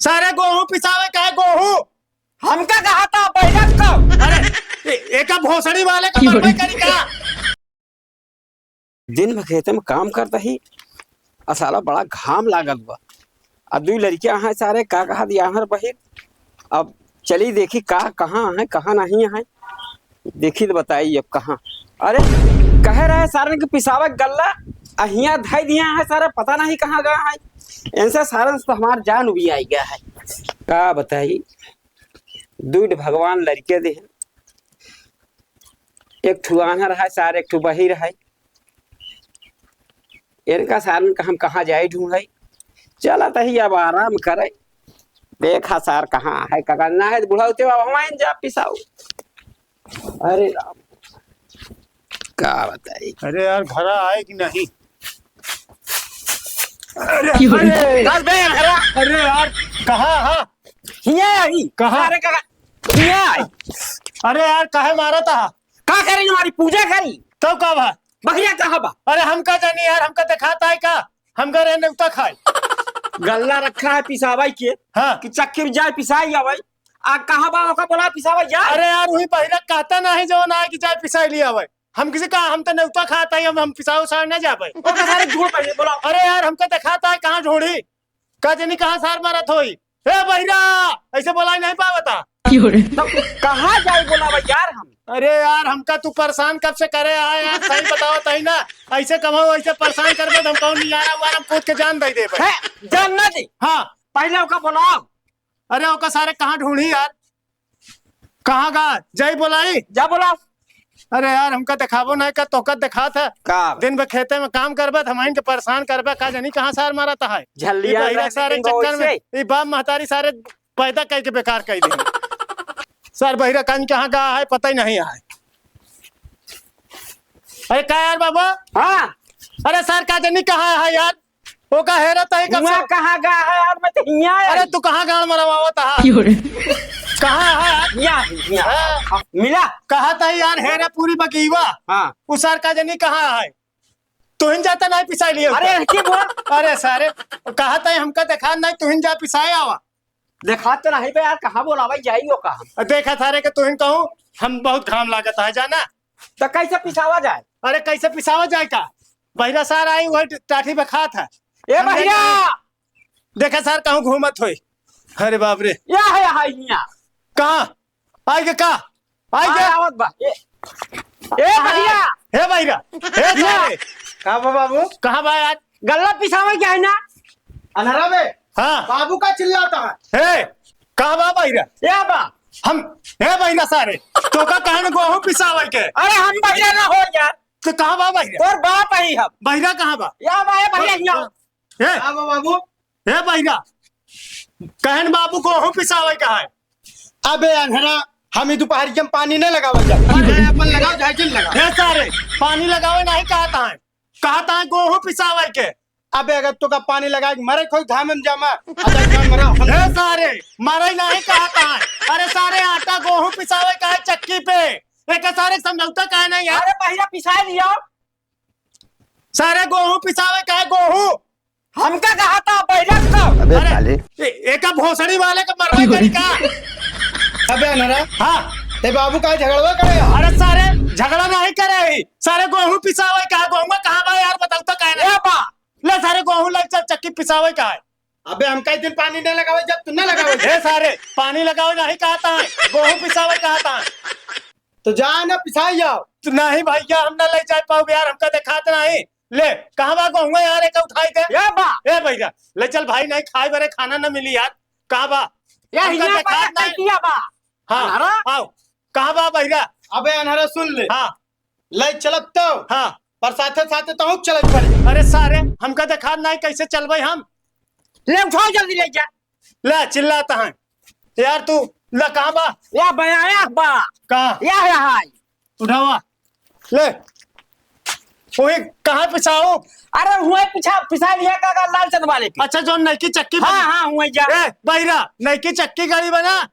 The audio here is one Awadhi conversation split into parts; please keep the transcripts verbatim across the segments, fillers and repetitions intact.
सारे गोहूँ पिसावे का है, गोहूँ। हमका कहा था बैठक का? अरे, ए-, एका भोसड़ी वाले का मरबे करी का? दिन भर खेते में काम करता ही, आ साला बड़ा घाम लागत बा। आ दुई लड़कियां हैं सारे, का कहा दिया हर बहिर। अब चली देखी का, कहाँ है, कहाँ नहीं है, देखी तो बताई अब कहाँ। अरे, कहे रहे सारन के पिसावे गल्ला, आ हियाँ धई दिया है सारे, पता नहीं कहाँ गया है। इनसे सारन से तो हमार जान भी आई गया है। का बताई, दुई ठो भगवान लड़के दे हैं, एक ठो आन्हर है सारे, एक ठो बहिर है। इनका सारन का हम कहाँ जाई ढूंढई? चला तही अब आराम करे, देखा सार कहाँ है, का करना है, बुढ़ौती बाबा हमारे जा पिसाऊ। अरे राम, का बताई? अरे यार, घरा आए कि नहीं? अरे, क्यों रे? अरे, दस बे घरा। अरे यार, कहाँ, हाँ? हिया आई। कहाँ? अरे, कहाँ? हिया आई। अरे यार, काहे मारा था? का करी हमारी पूजा करी? तब का बा? बहिरा कहाँ बा? अरे, हम का जानी यार, हमका देखाता है का? हम गए रहे नेवता खाए। गल्ला रखा है पिसावाई के, हाँ। कि चक्की में जाए पिसाई आवे। आ कहाँ बा ओका बोला पिसावाई जाए? अरे यार, वही बहिरा कहता नहीं जो ना है कि जाए पिसाई लिया आवे। हम किसी का, हम तो नेवता खाता ही, हम, हम पिसाओ सार ना जाबे। ओका सारे झूठ पहले बोला। अरे यार, हमका देखाता है कहाँ ढूंढी? का जानी कहाँ सार मारत होई। ए बहिरा, ऐसे बोलाई नहीं पावता। तो कहाँ जाई बोला भाई यार हम? अरे यार, हमका तू परेशान कब से करे आए यार, सही बताओ तही ना। ऐसे कमाओ, ऐसे परेशान करबे तो हम कौन नियारा उयारा हम कूद के जान दे देबे। है, जान ना दे। हाँ। पहले ओका बोलाओ। अरे ओका सारे कहाँ ढूंढी यार? कहाँ गा? जाई बोलाई? जा बोलाओ। अरे यार, हमका देखाबो नहीं का, तोका देखात है। का? दिन भर खेते में काम करबे, तो हमहिन के परेशान करबे, का जानी कहाँ सार मारत है। झल्लिया ई बहिरा सारे चक्कर में, ई बाप महतारी सारे पैदा करके बेकार कर दी। सार बहिरा कान कहाँ गा है, पता ही नहीं है। अरे का यार बाबा? हाँ। अरे सार का जानी कहाँ है यार? ओका हेरत है कब हुआ से? कहाँ गा है यार? मैं तो हियाँ है। अरे तू कहाँ गाड़ मरवावत है? क्यों रे? कहाँ है यार? हियाँ, हियाँ। हाँ। हाँ, मिला। कहा था यार हेरा पूरी बगीवा। हाँ। उ सार का जानी कहाँ है? तुहिन जाता नहीं पिसाई लियो। अरे, ऐसे बोल। अरे सारे, कहा था हमका देखा नहीं, तुहिन जा पिसाए आवा। देखा तो नहीं बे यार, कहाँ बोलावा जाई ओका? देखा थारे के तुहिन कहूँ, हम बहुत घाम लागत है जाना। तो कैसे पिसावा जाए? अरे कैसे पिसावा जाए का? बहिरा सार आई, वही टाठी पे खात है। ए हम बहिरा! जानी। देखा सार कहूँ घूमत होई। अरे बाप रे। या है, या है हियाँ। कहाँ? आई के का? आई हाँ, के? आवत बा। ए, ए बहिरा! हे बहिरा! हे या। सारे! का बा बाबू? कहाँ बा यार? गल्ला पिसावे क्या है ना? अनहरा बे? हाँ। बाबू का चिल्लाता है। हे, कहाँ बा बहिरा? या बा। हम, हे बहिरा सारे, तोका कहन गोहूँ पिसावे के। अरे हम बहिरा ना हो यार। तो कहाँ बा बहिरा? तोर बाप ही हम। बहिरा कहाँ बा? या बा, ए बहिरा, हियाँ। हे, का बा बाबू? हे बहिरा, कहन बाबू गोहूँ पिसावे का है। अबे अनहरा, हम ई दुपहरिया में पानी नहीं लगावल जाए। अरे अपन लगाओ, चाहे जिन लगाओ। हे सारे, पानी लगावे नहीं कहता है, कहता है गोहूँ पिसावे के। अबे अगर तोका पानी लगाए के मरे कोई घाम में जामा, अगर घाम मरा हम हे सारे, मरे नहीं कहता है। अरे सारे, आटा गोहूँ पिसावे का है चक्की पे, एक सारे समझौता का है नहीं यार। अरे पहिला पिसाए लिया। सारे गोहूँ पिसावे का है, गोहूँ। हमका कहा था बैठक का? अबे अरे, साले। ए-, एका भोसड़ी वाले का मरवा करी का? अबे अनहरा। हाँ। ते बाबू का झगड़वा करे हो? अरे सारे, झगड़ा नहीं करे ही। सारे गोहूँ पिसावे का है, गोहूँ कहाँ बा यार, बताओ तो काहे ना? ए बा। ले सारे गोहूँ ले चल, चक्की पिसावे का है। अबे हमका एक दिन पानी नहीं लगावे जब तू ना लगावे। ए सारे, पानी लगावे नहीं कहता है, गोहूँ पिसावे कहता है। तो जा ना पिसाई जाओ। तो नहीं भैया, हम ना ले जाए पाओ यार, हमका देखात नहीं। ले, कहाँ बा गोहुआ यार, एक उठाई दे। या बा। ए भैया, ले चल भाई, नहीं खाए बरे खाना ना मिली यार। कहाँ बा? या हमका हियाँ देखात बा, नहीं। किया बा? हाँ, अरे? आओ। कहाँ बा भैया? अबे अनहरा सुन ले। हाँ। ले चलब तो। हाँ। पर साथे साथे तो चलत पड़ी। अरे सारे, हमका देखात नहीं, कैसे चलबे हम? ले उठाओ जल्दी ले जा। ले, चिल्लाता है। यार तू, ले, कहाँ बा? या बया, या बा। कहाँ? या, या हाय। उठावा। ले। वही कहाँ पिसाओ? अरे, हुए पिछा, पिसा लिया का, का लाल चंद वाले पे। अच्छा, जो नइकी चक्की हाँ, बनी। हाँ, हुए जा। ए, बहिरा, नइकी चक्की गाड़ी बना।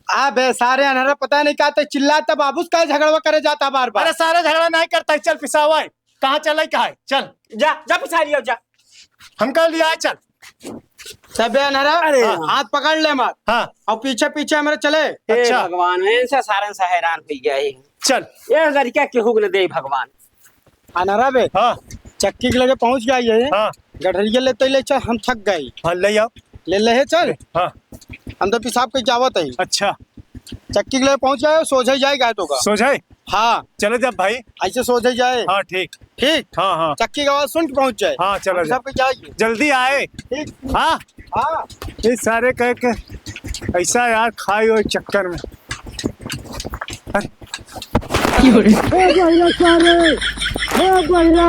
अबे, सारे अनहरा पता नहीं का तो चिल्लाता, बाबूस का झगड़वा करे जाता बार बार। अरे, सारे झगड़ा नहीं करता है, चल पिसावा है। कहाँ चले, कहाँ है? चल। जा, जा पिसा लियो, जा। हमका लिया, चल। तबे अनहरा, अरे हाँ। हाथ पकड़ ले मत। हाँ। और पीछे पीछे हमरे चले। हे अच्छा। भगवान, इनसे सारन से हैरान होइ गया है। चल। ये लड़का केहू के न दे भगवान। अनहरा बे, हाँ। चक्की के लगे पहुँच गया ये। हाँ। गठरिया लेते ले चल, हम थक गए। हाँ, ले आओ। ले ले है, चल। हाँ। हम तो पेशाब करके आवत है। अच्छा। चक्की के लगे पहुँच गए, सोझे जाए गाय तो का। सोझे? हाँ। चले जा भाई। ऐसे सोझे जाए। हाँ, ठीक। ठीक? हाँ, हाँ। चक्की का आवाज सुन के पहुँच जाए। हाँ, चले हम जा। पेशाब करके आइए। जल्दी आए। ठीक। हाँ। हाँ। ये सारे कह के ऐसा यार खाई हुए चक्कर में। अरे। ए बहिरा सारे, ए बहिरा,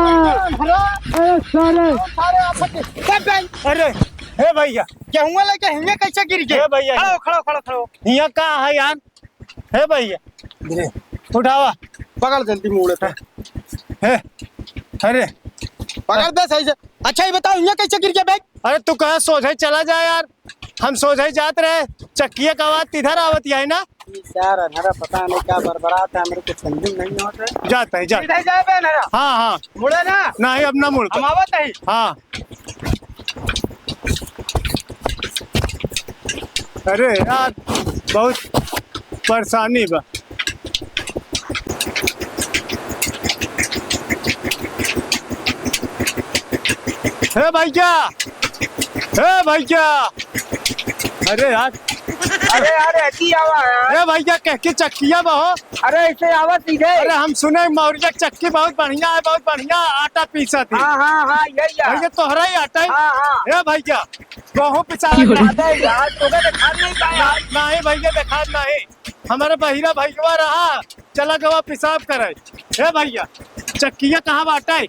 ए सारे। अरे, ए भैया। गेहुआ लेके हियाँ कैसे गिर गए? ए भैया। खड़ो, खड़ो, खड़ो, खड़ो। हियाँ का है यार? हे भैया, उठावा। पकड़ जल्दी मुड़े पे। हे, अरे। पकड़ दे सही से। अच्छा, ये बताओ, हियाँ कैसे गिर गया बैग? अरे, तू कहा सोझे चला जा यार, हम सोझे जात रहे, चक्किया का आवाज इधर आवत है ना। ई यार, अनहरा पता नहीं का बरबरात है, मेरे को समझ में नहीं होता है। जाता है, जा। इधर जाए बे अनहरा। हाँ, हाँ। मुड़े ना। नहीं, अब ना मुड़ हम पाए। आवत है। हाँ। अरे यार, बहुत परेशानी बा। हे भैया, हे भैया, अरे यार, अरे यार, ऐसी आवा है। हे भैया, कह के चक्किया बहो। अरे, ऐसे आवा सीधे। अरे, हम सुने मौर्य चक्की बहुत बढ़िया है, बहुत बढ़िया आटा पीसत है। हाँ, हाँ, हाँ, यही है। भैया, तोहरा ही आटा है। हाँ, हाँ। हे भैया, गेहूं पिसावत है। अबे यार, तोके देखात नहीं का यार? ना, नहीं भैया, देखात नहीं। हमारा बहिरा भैया रहा, चला गवा पेशाब करे। हे भैया, चक्किया कहाँ बाटे?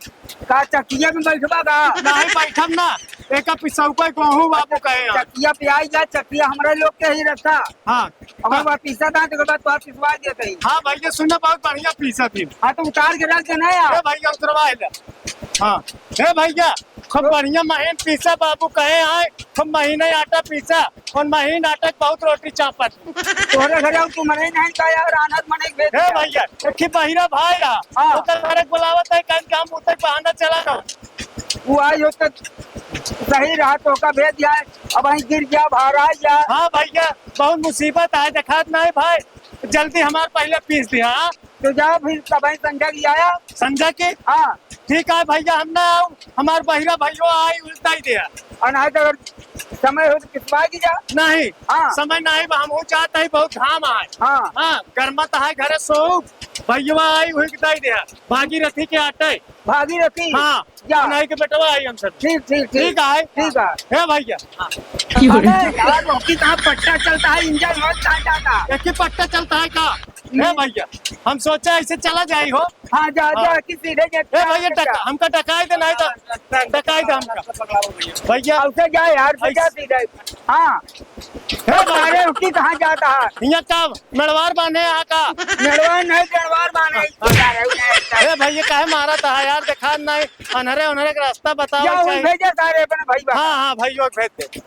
का चक्किया में बैठबा का? नहीं बैठब ना, एका पिसौका गेहूं बाबू कहे हैं। चक्किया पे आई जा, चक्किया हमारे लोग के ही रहता। हाँ। अब हाँ। वह पीसा था, तो बाद तो आप पिसवा देते हैं। हाँ भैया, सुन ना, बहुत बढ़िया पीसा थी। हाँ, तो उतार के रख देना यार। ए भैया, उतरवा ले। हाँ। ए भैया, खूब बढ़िया महीन पीसा बाबू कहे आए, खूब महीने आटा पीसा, और महीन आटा के बहुत रोटी चापत। तोहरे घरे और तू मने नहीं का यार, अनहर मने के भेज ए दिया। भैया, एक ही बहिरा भाई रहा, हाँ। ओकर घरे बुलावत है, कहीं काम उतर बहाना चला जाओ। वो आई हो तो सही रहा, तो का भेज दिया है। अब वहीं गिर गया, बाहर आ गया। हाँ भैया, बहुत मुसीबत है, देखात नहीं भाई, जल्दी हमार पहले पीस दिया, हाँ? तो जाओ फिर, तब ही संझा की आया। संझा की? हाँ। ठीक है भैया, हम ना आऊ, हमार बहिरा भैया आई, उल्टा ही दिया। और नहीं तो अगर समय हो तो पिसवा की जा। नहीं, हाँ। समय नहीं बा, हम हो चाहते ही बहुत घाम आए। हाँ। हाँ, गर्मा तो है घरे सो, भैया आई, उल्टा ही दिया। भागीरथी के आटे। भागीरथी? हाँ। जा। नहीं के बेटवा आई हम सब। ठीक, ठीक, ठीक। ठीक है। ठीक है। हे भैया। अबे यार, रोकी कहाँ पट्टा चलता है, इंजन हो कहाँ जाता? एक ही पट्टा चलता है का? हे हम्म। भैया, हम सोचा ऐसे चला जाई हो। हाँ, जा, हाँ। जा, कि सीधे जा, ए भैया, जा। टका-, हमका टकाई दे, नहीं तो टकाई दे हमका। भैया। ऐसे जा यार, ऐसे जा सीधे। हाँ। हे भैया। अरे, रुकी, कहाँ जाता है? हियाँ का मेड़वार बांधे यहाँ का? मेड़वार नहीं, डेड़वार बांधे। ए भैया, काहे मारा था यार, देखा नहीं, अनहरे, अनहरे के रास्ता बताओ या, वो चाहिए। भेजे सारे अपने भाई बा। हाँ, हाँ, भाई, वो भेज दे।